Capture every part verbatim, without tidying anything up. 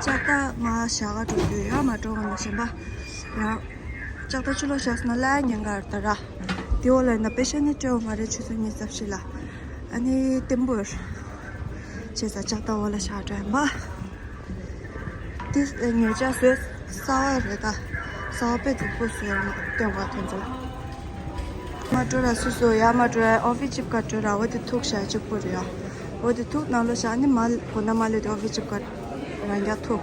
ལྕགས་རྟ་མར་བཞག་ག་འགྲོ་རྒྱུ་ཡོད། མར་འགྲོ་ག་ནས་གཞན་པ་ཡང་ལྕགས་རྟ་ཕྱི་ལོགས་བཞག་སོང་ན་ལ་ཉེན་ཁ་རེད་ད་ར། དེ་འོག་ལ་ཡིན་ན་པེ་ཤ་ནི་སྤྲད་འོ་མ་རེད། ཆུ་ཚོད་ཉི་ཤུ་རྩ་བཞི་ལ། ཨ་ནི་ཏིམ་པུར་བྱས་ཙང་ལྕགས་རྟ་འོག་ལ་བཞག་འགྲོ་ཡིན་པ། དེ་ཉོ་ཆ་བཟོས་གསར་བ་རེད་ད། གསར་བ་དཔེ་མཛེས་པོ་བཟོས་ཡོད་ན་སྟོན་ག་ཁྱེད་ཚོ་ལ། མ་འགྲོ་ར་སུ་སུ་ཡ་མ་འགྲོ་ར་ཨོ་ཕི་ཅིབ་ཀ་འགྲོ་ར་འོ་དེ་ཐུག་ཤ་གཅིག་པོ་རེད་ཡ། འོ་དེ་ཐུག་ནང་ལོ་ཤ་ནི་མ་གོ་ན་མ་ལེ་དེ་ཨོ་ཕི་ཅིབ་ཀ་རང་རྒྱ་ཐུག་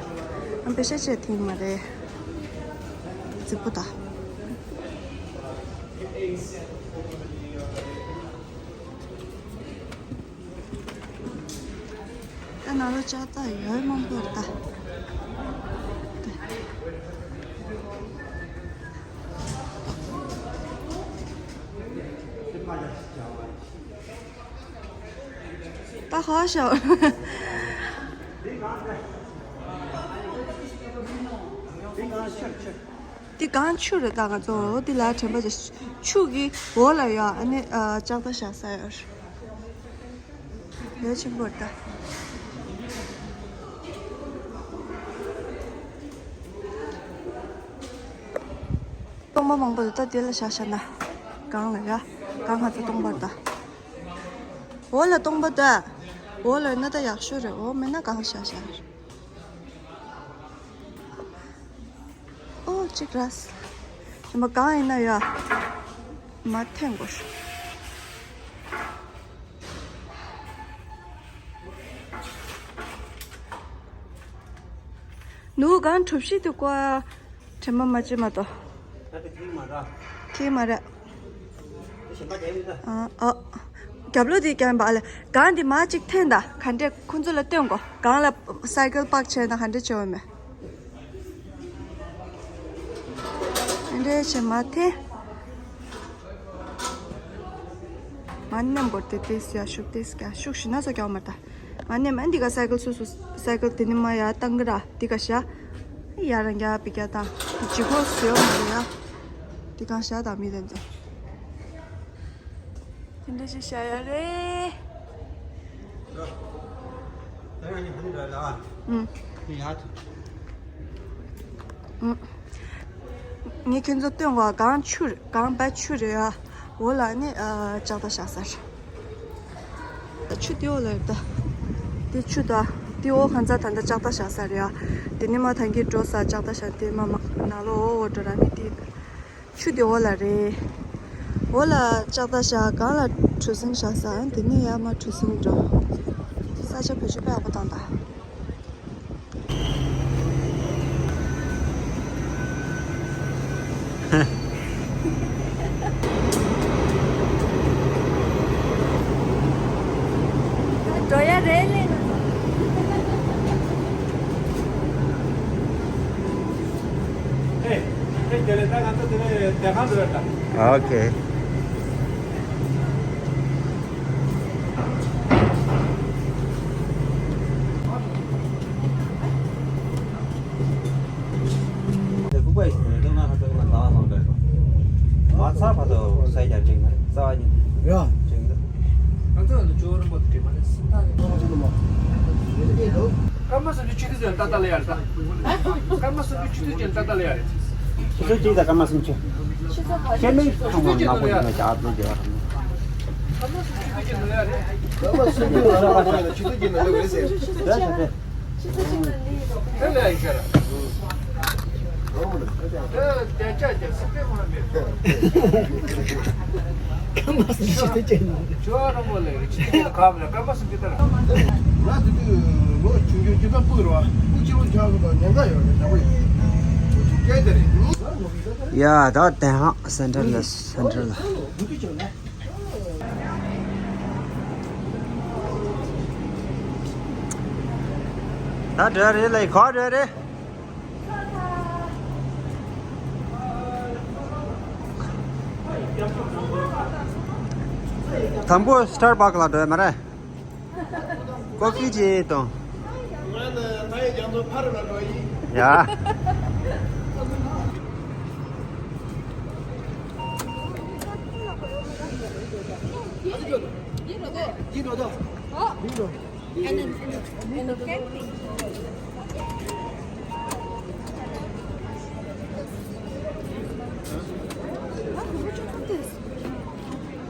ཨམ་པེ་ཤ་ཆེ་ཐིང་མ་རེད། མཛེས་པོ་ད། ད་ནང་ལོ་ལྕགས་རྟ་ཡོད་མང་པོ་རེད་ད། ད་ཧ་ཤ། འདི་གང་ཆུ་རེད་ད། ང་ཚོ་འདི་ལ་དྲན་པ་ཆུ་གི་འོག་ལ་ཡོད། ཨ་ནི་ལྕགས་རྟ་བཞག་ས་ཡོད། ཡོད་ཆེན་པོ་རེད་ད། སྟོང་པ་མང་པོ་འདུག་ད་འདི་ལ་བཞག་བཞག་ན། གང་ལ་ཡ། གང་ང་ཚོ་སྟོང་པ་རེད་ད། འོག་ལ་སྟོང་པ་ད། འོག་ལ་ན་ད་ཡག་ཤོས་རེད། འོག་མེད་ན་གང་བཞག་བཞག་ཨོ་གཅིག་ར། ཞིམ་པ་གང་ཡིན་ན་ཡ། མ་འཐེན་དགོས། ནུ་གང་གྲུ་བཞི་དུ་བཀོ། དྲན་པ་མ་བརྗེད་མ་གཏོགས། ད་དེ་ཁྱེད་མ་ར། ཁྱེད་མ་ར། དེ་ཞིམ་པ་དེ་མི་ད། ཨ་ཨ། རྒྱབ་ལོགས་དེ་རྐྱང་པ་ཨ་ལེ། གང་དེ་མ་གཅིག་འཐེན་ད། ག་འདྲས་ཁོ་ཚོ་ལ་སྟོན་གོ། གང་ལ་སའི་ཀལ་པག་བྱས་ན་ག་འདྲས་བྱེད་འོས་མེད། འདྲས་བྱེད་མ་འཐེན། མ་མཉམ་པོ་དེ་དེས་ཡ་ཤུགས་དེས་ཀྱང་ཤུགས་ཞུ་ན་ཚོ་ཀྱང་མ་ད། ང་ནས་མ་འདི་ག་སའི་ཀལ་སུ་སུ་སའི་ཀལ་དེ་ནི་མ་ཡ་བཏང་གི་ར་འདི་ག་ཤ། ཡ་རང་རྒྱ་པི་རྒྱ་དང་དེ་ཇི་གོ་སུ་ཡོང་མ་རེད་ཡ། འདི་གང་ཤ་དང་མི་དེ་ཚོ། དེ་འདྲ་ཞིག་ཤ་ཡ་རེད། ད་ཡང་ནི་ཧན་ར་ལ། ཨུམ། དེ་ཡ་ཐུ། ངས་ཁྱོད་ཚོ་སྟོན་བ་གང་ཆུ་རེད། གང་བ་ཆུ་རེད་ཨ། འོ་ལ་ནི་ལྕགས་རྟ་བཞག་ས་རེད། ཆུ་དེ་འོ་ལ་རེད་ད། དེ་ཆུ་ད། དེ་འོ་གང་ཚ་ད་ད་ལྕགས་རྟ་བཞག་ས་རེད་ཨ། དེ་ནི་མ་ཐང་གི་འགྲོ་ས་ལྕགས་རྟ་བཞག་དེ་མ་མ་ནང་ལོ་འོ་འོ་འགྲོ་ར་ནི་དེ། ཆུ་དེ་འོ་ལ་རེད། འོ་ལ་ལྕགས་རྟ་བཞག་གང་ལ་གྲུ་གཟིངས་བཞག་ས་དེ་ནི་ཡ་མ་གྲུ་གཟིངས་འགྲོ། ས་ཆ་བེད་སྤྱོད་དཔེ་ཡག་པོ་བཏང་ད། འགྲོ་ཡ་རེད་ལེ། ཨེ། ཨེ། དེ་ལས་ད་ང་ཚོ་དེ་ནས་དེ་གང་འགྲོ་ཡ་ད། ཨོ་ཁེ། ཀརྨ་སུམ་ཅུ་ཆུ་ཚོད་ཅན་ཏག་ཏག་ལ་ཡར་ད། ཀརྨ་སུམ་ཅུ་ཆུ་ཚོད་ཅན་ཏག་ཏག་ལ་ཡར། ཆུ་ཚོད་གཅིག་དང་ཀརྨ་སུམ་ཅུ། ཆུ་ཚོད་ཅན་ཏག་ཏག་ལ་ཡར། ཀརྨ་སུམ་ཅུ་ཆུ་ཚོད་ཅན་ཏག་ཏག་ལ་ཡར། ཀརྨ་སུམ་ཅུ་ཆུ་ཚོད་ཅན་ཏག་ཏག་ལ་ཡར། ཆུ་ཚོད་ཅན་ཏག་ཏག་ལ་ཡར། ཆུ་ཚོད་ཅན་ཏག་ཏག་ལ་ཡར། ཡ་ད་དེ་ཧང་སེན་ཊར་ལ་སེན་ཊར་ལ། ད་འགྲོ་རེད་ལ་ག་འགྲོ་རེད། དང་པོ་སི་ཊར་བྷག་ལ་འགྲོ་ཡ་མ་རེད། ཀོ་ཧྥི་ཅིག་དང་། ང་ནི་ད་ཡི་རྒྱ་མཚོ་ཕ་རི་ལ་འགྲོ་ཡིན། ཡ། ཡིན་འགྲོ་དོ། ཡིན་འགྲོ་དོ། ཡིན་འགྲོ། And, and, and the camping.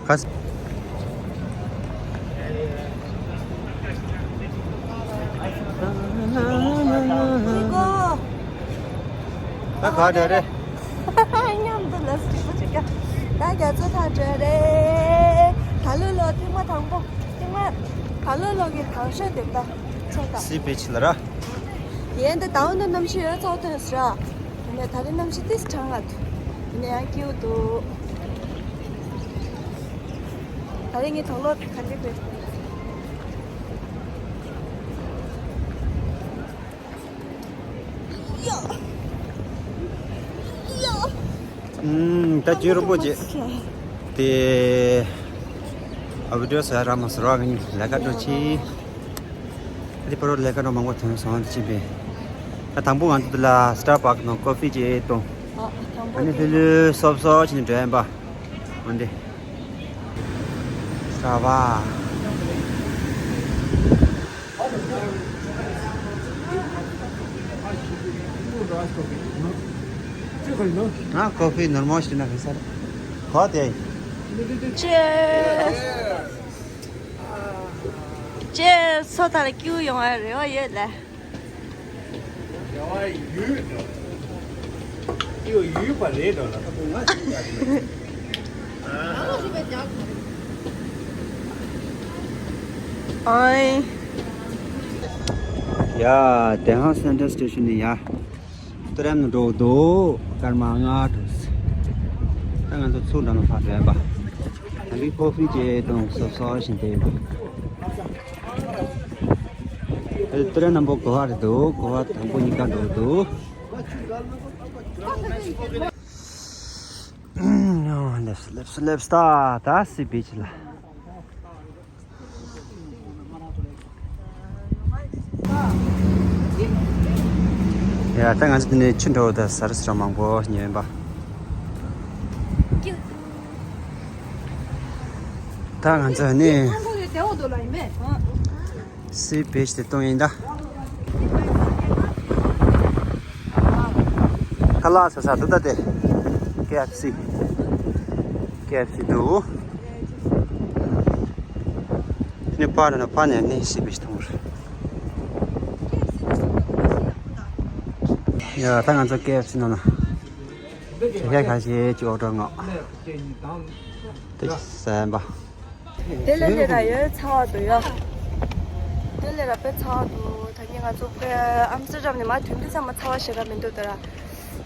ག་ས། ད་ག་འདྲ་རེད། མཉམ་དུ་ལབ་སྐྱིད་པོ་ཅིག་ག་ད་རྒྱ་མཚོ་ཐང་འགྲོ་རེད། ད་ལོ་ལོ་ཐེངས་མ་དང་པོ། ཐེངས་མ་ད་ལོ་ལོ་གི་དང་ཤོས་དེ་ད་ཚོ་ད། སི་བིཆ་ལ་ར། ཡན་དེ་ད་འོ་ན་གནམ་གཤིས་ཡོད་ཚོགས་ཐོན་ཟེར་ར། ཡིན་ནའི་ད་རེས་གནམ་གཤིས་ཏིས་གྲང་ང་འདུག་ཡིན་ནའི་ཡང་སྐྱིད་པོ་འདུག་ད་རེས་ངའི་དང་ལོ་ག་འདྲ་དགོས། ད་རྒྱུན་རིང་པོ་རྗེས་དེ་ཨ་བི་ཌི་ཡོ་ཟེར་ར་མ་ཟེར་བ་ངས་ལས་ཀ་འགྲོ་ཆེ། ཨ་དེ་པ་རོ་ལས་ཀ་འགྲོ་མང་པོ་ཐོན་སོང་དེ་ཕྱིན་པས། ད་དང་པོ་ང་ཚོ་འདི་ལ་སི་ཊར་བྷག་ནང་ཀོ་ཕི་ཅིག་བཏུང་། ཨ་དང་པོ་ཨ་ནི་ལྷོད་ལྷོད་སོབ་སོབ་བྱས་ནས་འགྲོ་ཡིན་པ། འོན་ཏེ། སྟྲ་བ། ང་ཀོ་ཕི་ནོར་མོ་ཞིག་ན་གི་སར་གོ་དེ། ཅེས། ཅེས་སོ་ཐར་སྐྱིད་པོ་ཡོང་བའི་རེ་བ་ཡོད་ལ། རེ་བ་ཡོད་འགྲོ། སྐྱིད་པོ་ཡོད་པ་རེད་འགྲོ་ལ་ད་ཁོ་ང་ཞིག་ཡག་གི་མེད། ཨོའི། ཡ། དེ་ཧང་སེན་ཊྲལ་སི་ཊེ་ཤན་ནས་ཡ། ཏུ་རམ་ནས་འགྲོ་འདུག་སྐར་མ་ལྔ་འགྲོ། ད་ང་ཚོ་ཚུར་འགྲོ་ན་ཕར་འགྲོ་ཡིན་པ། ད་གིན་ཀོ་ཕི་ཅིག་བཏུང་སོབ་སོབ་བྱས་ནས་བསྡད་ཡིན་པ། ཨེ། ཏུ་རམ་རྣམ་པ་གོ་བ་རེད་འདུག་གོ་བ་དང་པོ་གཉིས་ཀ་འགྲོ་འདུག་སླེབས་སོང་སླེབས་སོང་སླེབས་སོང་། ད་ད་སི་བིཆ་ལ། ཡ། ད་ང་ཚོ་འདི་ནས་ཆུ་འགྲོ་བ་དང་ཟ་རི་ཟ་ར་མང་པོ་ཉོས་ཡིན་པ། ད་ང་ཚོ་ནི་སི་བིཆ་དེ་བཏུང་ཡིན་ད། ཁ་ལག་ཟ་ས་འདུག་ད་དེ། ཀེ་ཨེཕ་སི། ཀེ་ཨེཕ་སི་འདུག་ནི་ཕ་ནི་ཕ་ནི་ནི་སི་བིཆ་བཏུང་རེད། ཡ། ད་ང་ཚོ་ཀེ་ཨེཕ་སི་ནང་ལ་ཞལ་ཁ་ཁ་ཤས་ཅིག་འོག་འགྲོ་ངོ་། དེ་ཟ་ཡིན་པ། དེ་ལས་ལས་ར་ཡོད་ཚ་བ་འདུག་ཡ། དེ་ལས་ར་དཔེ་ཚ་བ་འདུག་ད་ནི་ང་ཚོ་ཨམ་སི་ཊར་ཌམ་ནས་མར་ཐོན་དུས་ཚང་མ་ཚ་བ་ཞེ་དྲག་མི་འདུག་ད་ར།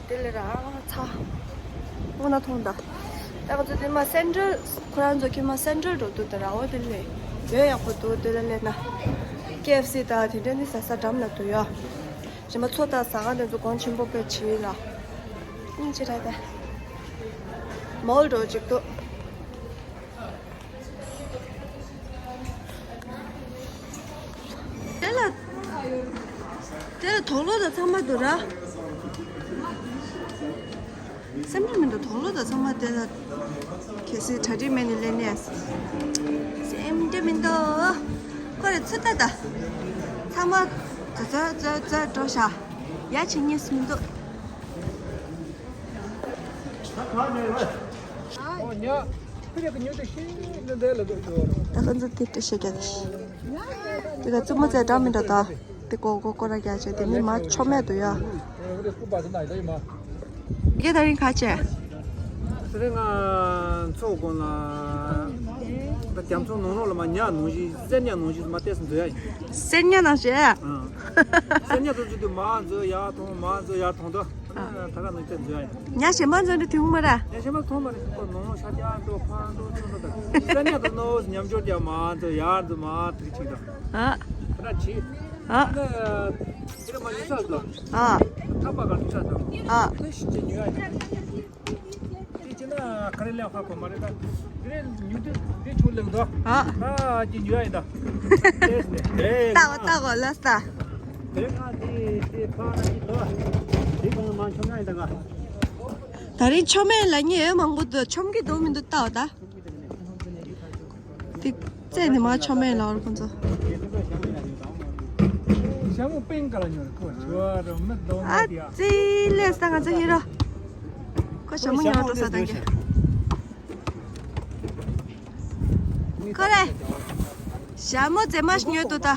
དེ་ལས་ར་ཨ་ཚ། སྔོ་ན་མཐོང་ད། ད་ང་ཚོ་དེ་མ་སེན་ཊྲལ། ཁོ་རང་ཚོ་ཁྱིམ་མ་སེན་ཊྲལ་འགྲོ་འདུག་ད་ར། འོ་དེ་ལས་ཡོད་ཡག་པོ་འདུག་དེ་ལས་ལས་ན། ཀེ་ཨེཕ་སི་དང་དེ་འདྲ་ནི་ཟ་ས་འགྲམ་ན་འདུག་ཡ། གཞན་པ་མཚོ་དང་ཟ་ཁང་དེ་ཚོ་གོང་ཆེན་པོ་དཔེ་བྱེད་ལ། སྙིང་རྗེ་རེད་ད། མོལ་འགྲོ་ཅིག་འདུག་དེ་ལ། དེ་ལ་དོག་ལོ་དང་ཚང་མ་འདུག་ར། སེམས་ཁྲལ་མི་འདུག་དོག་ལོ་དང་ཚང་མ་དེ་ལ། གལ་སྲིད་གྲ་སྒྲིག་མེད་ནས་སླེབས་ནས། སེམས་ཁྲལ་མི་འདུག་ཁོ་རེ་ཚུད་ད་ད། ཚང་མ། ཛ་ཛ་ཛ་ཛ་འགྲོ་ཤག་ཡ་ཆེ་ཉེས་མི་འདུག་ད་ཁོ་ཚོ་དེ་འདྲ་བཤད་རྒྱག་གི། དེ་ག་བཙུན་མོ་ཚོས་འདྲ་མི་འདྲ་ད། དེ་ཀོ་ཀོ་ཀོ་ར་རྒྱག་བྱས་དེ་ནི་མ་ཆོ་མེད་དུ་ཡ། དེ་ད་རིང་ག་བྱས། དེ་རིང་ང་ཚོ་དགོན་ལ། ད་རྒྱ་མཚོ་ནང་ལོགས་ལ་མ་ཉ་ནང་བཞིན་གསེར་ཉ་ནང་བཞིན་མ་བལྟས་སུ་འཛུལ་ཡ་ཡིན། གསེར་ཉ་ནང་བཞིན། ཨང་། གསེར་ཉ་དུ་འཛུལ་དུས་མ་འཛུལ་ཡར་ཐོང་མ་འཛུལ་ཡར་ཐོང་དུ། ད་ག་ནང་བཅད་འཛུལ་ཡ་ཡིན། ཉ་གཞན་པ་འཛུལ་དུས་ཐུང་མ་ར། ཉ་གཞན་པ་ཐོང་མ་རེད། ཁོ་ནང་ལོགས་ཤར་རྒྱག་འགྲོ་ཕར་འགྲོ་ཚུར་འགྲོ་ད། གསེར་ཉ་དུ་ནོ་ཉམས་འགྱུར་རྒྱག་མ་འཛུལ་ཡར་འཛུལ་མ་དེ་གཅིག་དང་། ཨ། ཁོ་ན་བྱིས། ཨ། ད་དེ་རིང་མ་ཉི་ཤུ་རྩ་གཅིག་ཨ། ཐག་པ་ག་ཉི་ཤུ་རྩ་གཅིག་ཨ། ད་ཤི་ཅེ་ཉོ་ཡ་ཡིན། དེ་ཅི་ན་ག་རེ་ལེན་ཧ་གོ་མ་རེད་ད། དེ་རེ་ཉུ་དེ་དེ་ཆུ་ལེགས་དོ། ཨ། ད་ཅི་ཉོ་ཡ་ཡིན་ད། ལྟ་གོ་ལྟ་གོ་ལ་ལྟ། དེ་རེ་ང་དེ་དེ་ཕ་ན་ཅི་དོ། དེ་གང་མ་ཆོ་ན་ཡིན་ད་ག་ད་རིང་ཆོ་མེད་ལ་ཉེ་མང་པོ་འདུག་ཆོམ་གི་འདུག་མི་འདུག་ལྟ་བ་ད། དེ་རྩེ་ནས་མ་ཆོ་མེད་ལ་བར་ཁོང་ཚོ། ཞྭ་མོ་པིང་ག་ལ་ཉོ་རེད་ཁོ་ཞུ་བ་རོ་མི་གདོང་ཨ་མ་དེ་ཨ། ཙི་ལས་ད་ང་ཚོ་ཡིན་རོ། ཁོ་ཞྭ་མོ་ཉོ་འགྲོ་ས་དང་གི། ཁོ་རེ། ཞྭ་མོ་མཛེས་མ་ཞིག་ཉོས་འདུག་ད།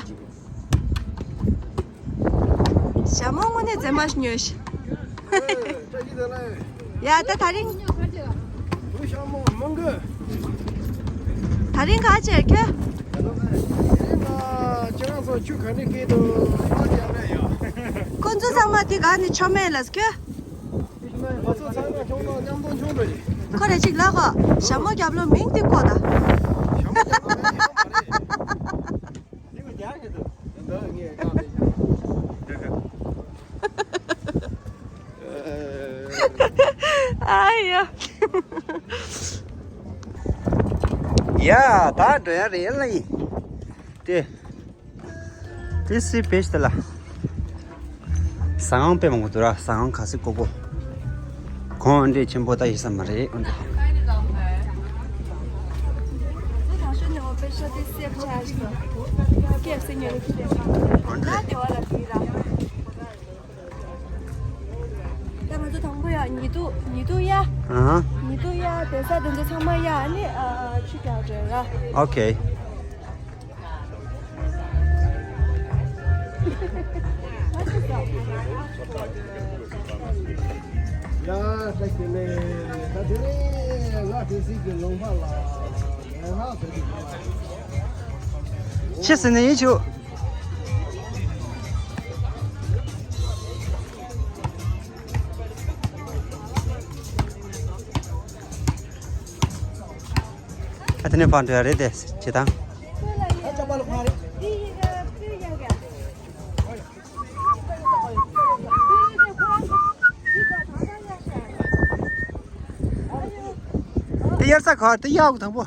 ཞྭ་མོ་དངོས་གནས་མཛེས་མ་ཞིག་ཉོས་ཤག་ཡ་ད་དེ་རིང་། དེ་རིང་ག་བྱེད་ཁྱོད། ཁོ་ཚོ་ཚང་མ་དེ་ག་ནས་ཆོ་མེད་ལ་ཁྱོད། ཁོ་རེ་ཅིག་ལ་གོ། ཞྭ་མོ་རྒྱབ་ལོ་མིང་དེ་གོ་ད། ཨ་ཡ། ཡ་ད་འགྲོ་ཡ་རེད་ལ་ཡིན། དེ། དེ་སི་བེ་ཤི་དེ་ལ། ཟ་ཁང་དཔེ་མང་པོ་འདུག་ར། ཟ་ཁང་ག་སི་ཀོ་ཀོ། གོང་འདྲེ་ཆེན་པོ་ད་ཡིན་ས་མ་རེད། འོན་ཏེ། ད་ང་ཚོ་དང་པོ་ཡ་ཉི་དུ་ཉི་དུ་ཡ། ཨ་ཧ། ཉི་དུ་ཡ་དེ་ས་དེ་ཚོ་ཚང་མ་ཡ་ཨ་ནི་ཨ་ཆུ་རྒྱག་རེད་ར། ཨོ་ཁེ། ཡ་ད་དེ་ནས་ད་དེ་ནས་ང་དེ་སྲིད་ཀྱི་ལུང་པ་ལ་ཡང་ན་ཟེར་གྱི་ཡོད། ཆི་ཟེར་ནས་ཡིན་ཆུ། ཨ་དེ་ནས་ཕར་འགྲོ་ཡ་རེད་དེ་བྱེད་སྟངས། དེ་དབྱར་རྩྭ་ག་དེ་གཡག་དང་པོ།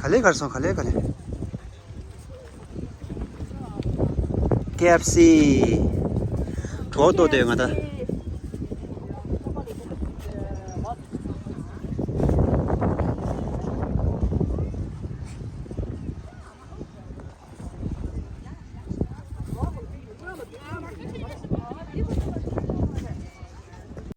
ག་ལེ་གར་སོང་ག་ལེ་ག་ལེ། ཀེ་ཨེཕ་སི། གྲོགས་ཏོ་དེ་ང་ད།